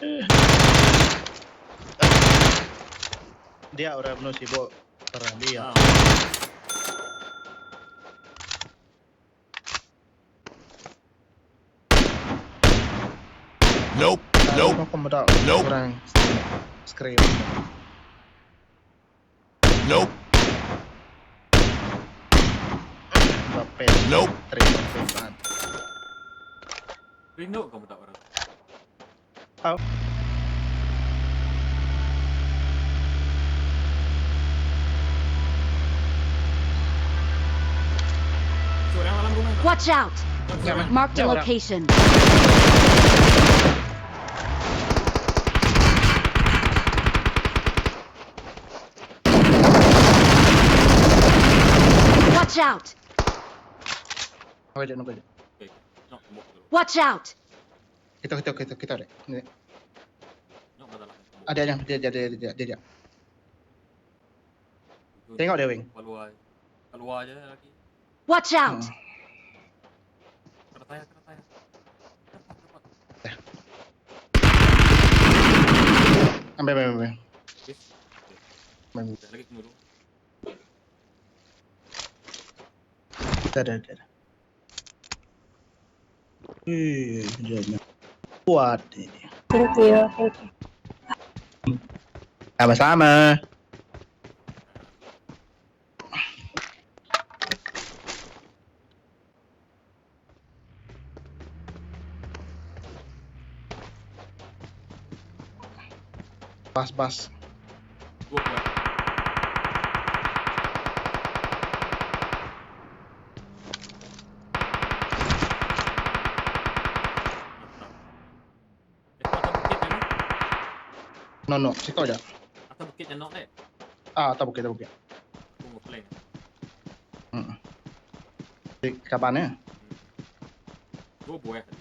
Dia orang benung sibuk perang dia. Nope. Nope. Aku meda Nope. orang scream. Nope. Mbappe. Nope. Terima Mbappe. Rindu kau meda orang. Au. Seorang dalam rumah. Watch out! Ya, Marked a Ya, orang. location. Watch out! Nunggu aja, nunggu aja. Okay. Nok tembok dulu. Watch out! Kita, kita, kita, kita deh. Ni. Nok dalam tembok. Ada yang dia, dia, dia, dia, dia, dia. Tengok dia, Wing. Keluar. Keluar je lagi. Watch out! Kena tayar, kena tayar. Cepat, cepat. Ambil, ambil, ambil. Yes. Ambil. Dah lagi kena dulu. Dah, dah, dah. dah. Eh, dia ni. Kuat ini. Thank you. Thank you. Sama-sama. Bas, bas. Dua buah. Mantap. Eh, kau atas bukit ni? No, no. Sikau je. Atas bukit yang nok ni? Ah, tak bukit, tak bukit. Aku mau flank. Hmm. Di kapan ya? Dua buah tadi.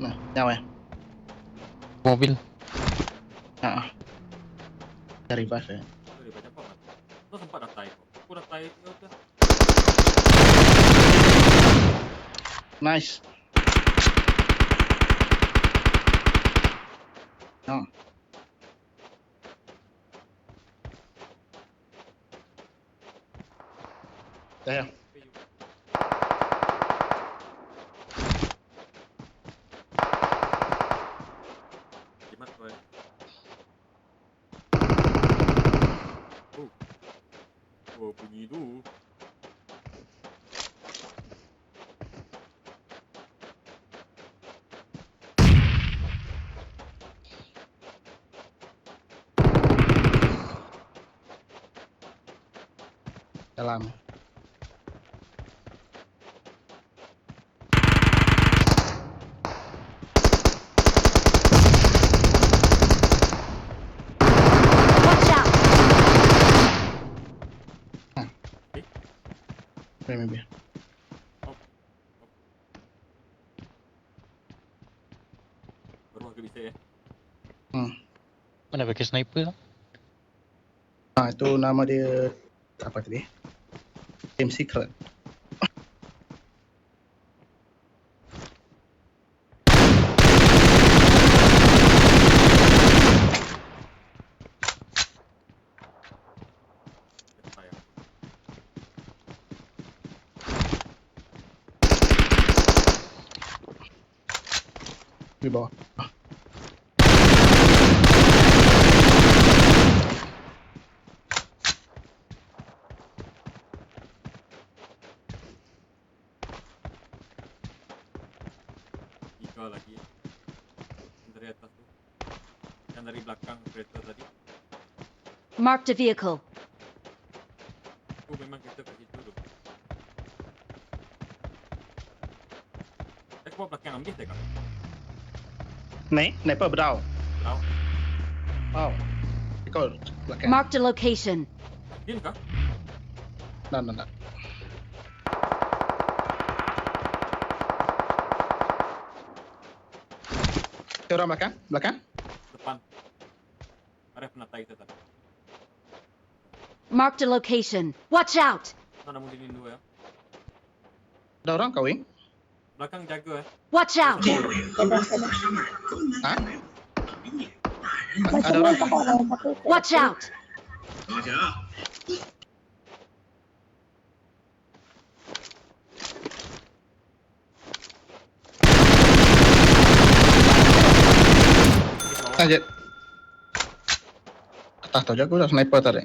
Nah, nyawa ya. Mobil. Ah. Dari bas ya. Sorry, baca apa? Kau sempat datai kau. Aku datai kau tu. Nice. Oh. Dah ya. Jimat kau eh. Oh. Oh, bunyi tu. Dalam. Watch out! Biar, biar. Baru aku bisa ya. Mana pakai sniper tu? Ah, itu nama dia apa tadi? Team Secret. Sayang. Di bawah. Tiga lagi. Yang dari atas tu. Yang dari belakang kereta tadi. Marked a vehicle. Tu memang kereta kat situ tu. Eh, kau belakang ambil tak kau? Naik, naik apa bedau? Tahu. Oh. Kau belakang. Marked a location. Din kah? Nah, nah, nah. Orang belakang, belakang. Depan. Ada penatai kita tadi. Marked a location. Watch out! Enda nemu dini endur iya. Ada orang kau wing? Belakang jaga eh. Watch out! Ha? Ada orang? Watch out! Lanjut. Atas tu jago dah sniper tadi.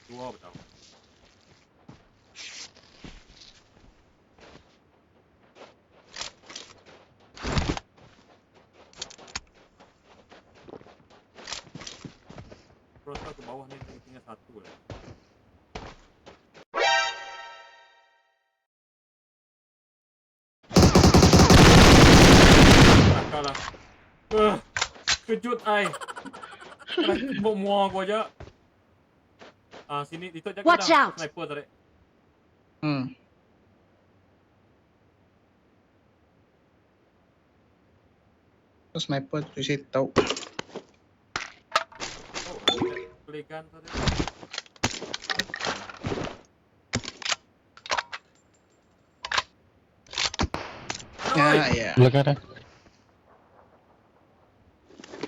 Dua betul. Rasa ke bawah ni tinggal satu lah. Nakal lah. Kejut ai. Kena mua aku aja. Ah sini itu jaga Watch dah. out. Sniper tarik. Sniper tu saya tahu. Oh, play gun tadi. Ya, ya. Belakang ada.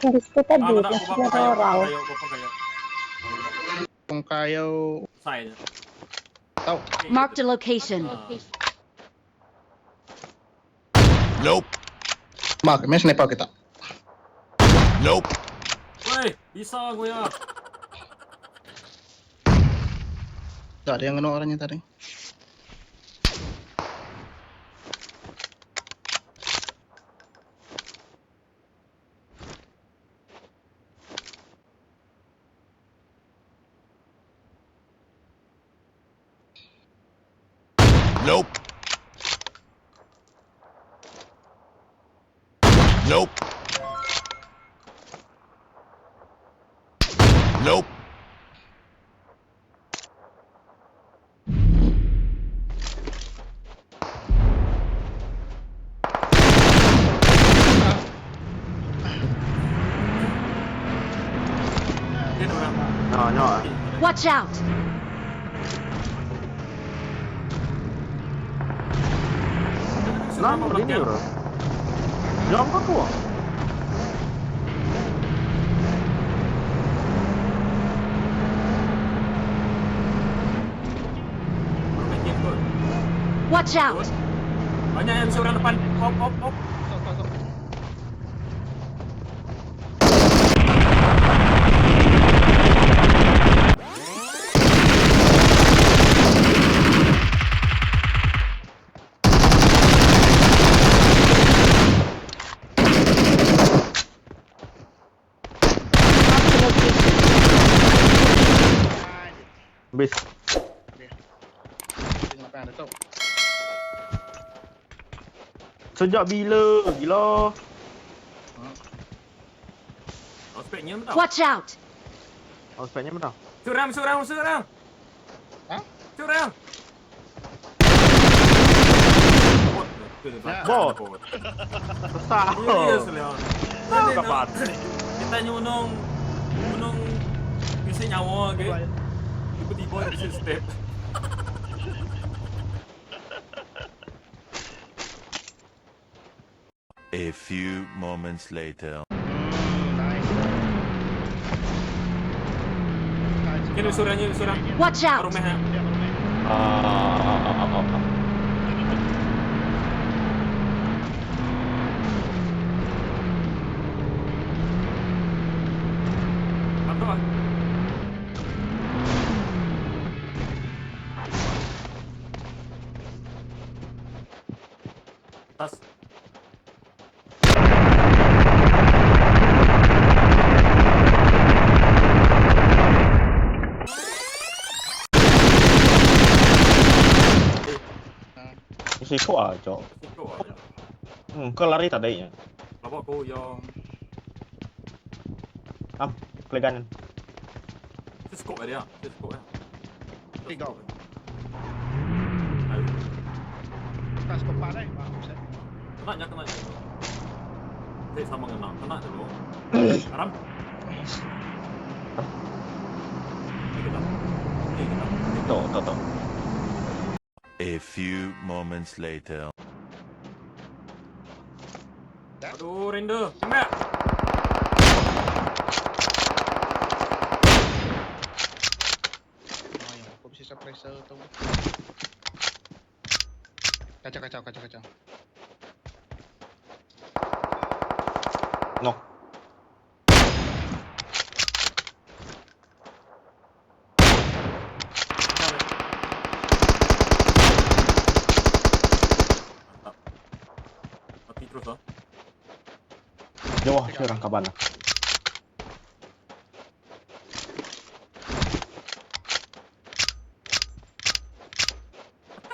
Di situ tadi Ah, betul, masih aku ada kayu, orang. kayu, aku kayu. Kong kayu Saya. tahu. Marked a location. Ah. Nope. Mak, main sniper kita. Nope. Woi, bisa aku ya. Tak ada yang kena orangnya tadi. Nope. Nope. Nope. Dia orang. No, no. Watch out! Nama ini bro. Jangan aku. Main game kot. Watch out! Banyak yang bisa orang depan. Op, op, op. Marked a location. Habis. Apa yang ada tahu? Sejak bila? Gila. Prospeknya betul. Watch out! Oh, speknya mana? Seorang, seorang, seorang. Ha? Seorang. Bot. Besar. Serius lah. Tahu kapan? Kita nyunung nyunung bisa nyawa ke. Tiba-tiba bisa step. A few moments later. Nice. Ini surahnya, surah. Watch out! Rumah. Ah. Apa? Tas. Risiko ah, cok. Risiko ah. Kau lari tadi ya. Bawa aku yang Am, keleganan. Scope dia, scope dia. Tiga. Tas kepala eh, bagus eh. Kena nya, kena nya. Saya sama kena, kena dulu. Haram. kita. Ni kita. Tok, tok, tok. A few moments later. Aduh, render. Tembak. Ayun, aku bisa suppressor tu. Kacau, kacau, kacau, kacau. No. Mantap. Mati terus ah. Jauh, saya orang kaban lah.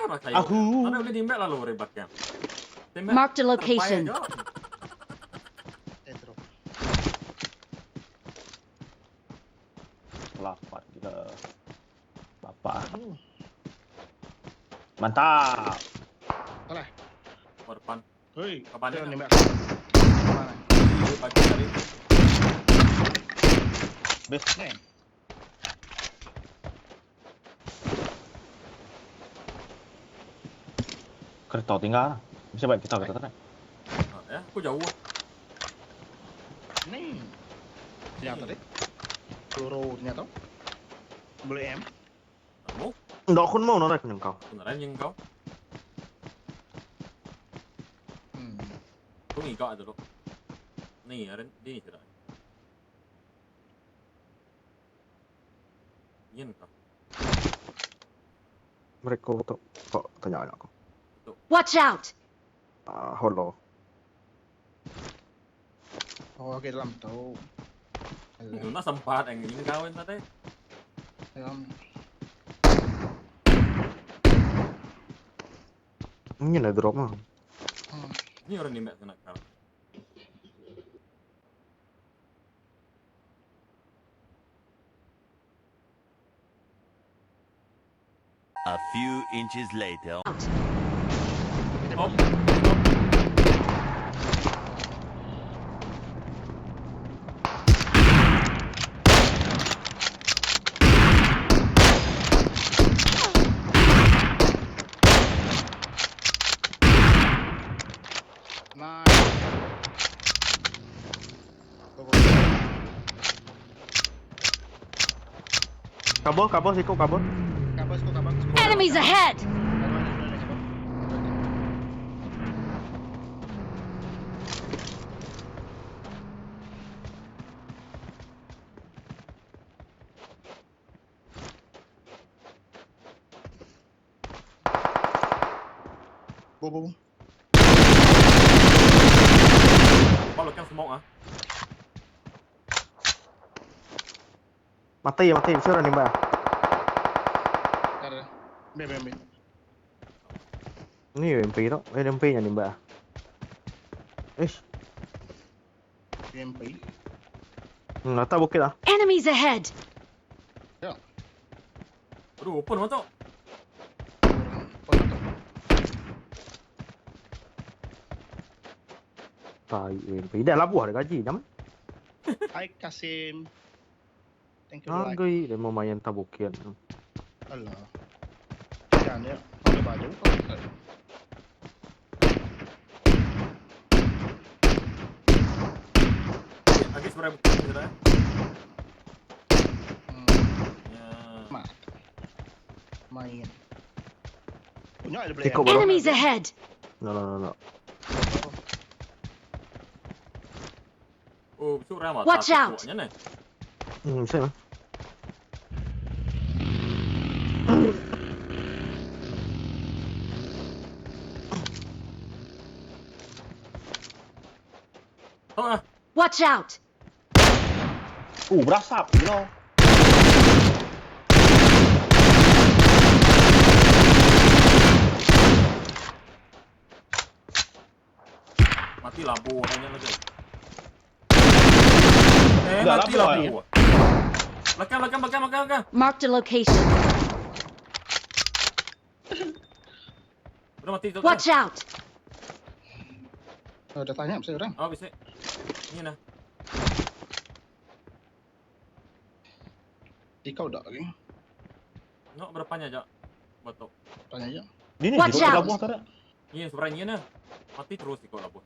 Apa kayu? Ahu. Mana boleh tembak lalu rebaknya. Tembak. Marked a location. Terbaik je. Eh, drop. Lapar gila. Bapak. Mantap. Salah. Oh, depan. Hei, Kapan dia ni? nembak. Mana? Pagi tadi. Best. Ni. Kereta tinggal lah. Bisa baik kita kereta tak? Ah, ya, aku jauh. Ni. Ternyata deh. Peluru ternyata. Boleh M. Kamu, Ndak kun mau norak kau. beneran yang kau. Aku ngikak dulu. Ni, ada di ni sudah. Yin kau. Mereka tu kok tanya aku. Watch out! Ah, holo. Oh, okey dalam tu. Nak sempat yang ingin kau yang tadi. Dalam. Ini lah drop mah. Ni orang nembak kena kau. A few inches later. Out. Hop. Nice. Go, go. Kabur, kabur, siku kabur. Kabur, kabur, kabur. Enemies ahead! Go, go, go. Kau lekan smoke ah. Mati, mati, bisa orang nembak. Tak ada. Ambil, ambil, ambil. Ni MP tu, eh MP yang nembak. Ish, UMP. atas bukit lah. Enemies ahead! Ya. Aduh, open mata. Orang tu. Tai UMP. Dah labuh ada gaji, jam. Hai Kasim. Thank you like. Hargai dia mau main atas bukit. Alah. Jangan ya. Ada baju kau. Lagi sebenarnya bukit sudah. Ya. Mat. Main. Punya ada boleh. Ikut baru. Enemies ahead! No, no, no, no. Oh, betul ramah. Watch out. Ni. Bisa mah. Tahu ah. Watch out! Berasap gila. Mati lampu orangnya lagi. Eh, Dah, mati lampu lampu. Belakang, belakang, belakang, belakang, belakang. Marked a location. Udah mati tu. Watch out! Oh, dah tanya pasal orang. Oh, bisa. Ni nah. Di kau dah lagi. Nok berapa nya aja. Batuk. Tanya aja. Ni ni Watch hidup out. labuh tu dak. Ni seberai ni na. Mati terus ikut labuh.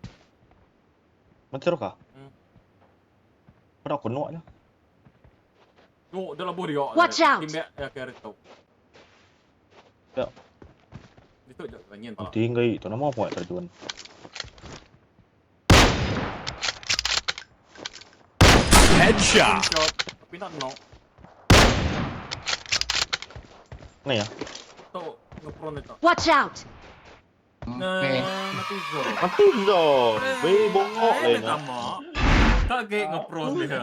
Mati terus kah? Hmm. Pada aku nok je. Tu dia labuh dia. Watch out. Timbek ya ke tu. Ya. Itu je nyin pala. Tinggi tu nama apa terjun. Headshot. Shot. Tapi nak nok. Ni ya. Tu ngepron itu. Watch out! Nah, Okay. mati zone. Mati zone. Be bongok Eh, lain. tak mak. Tak ke ngepron dia.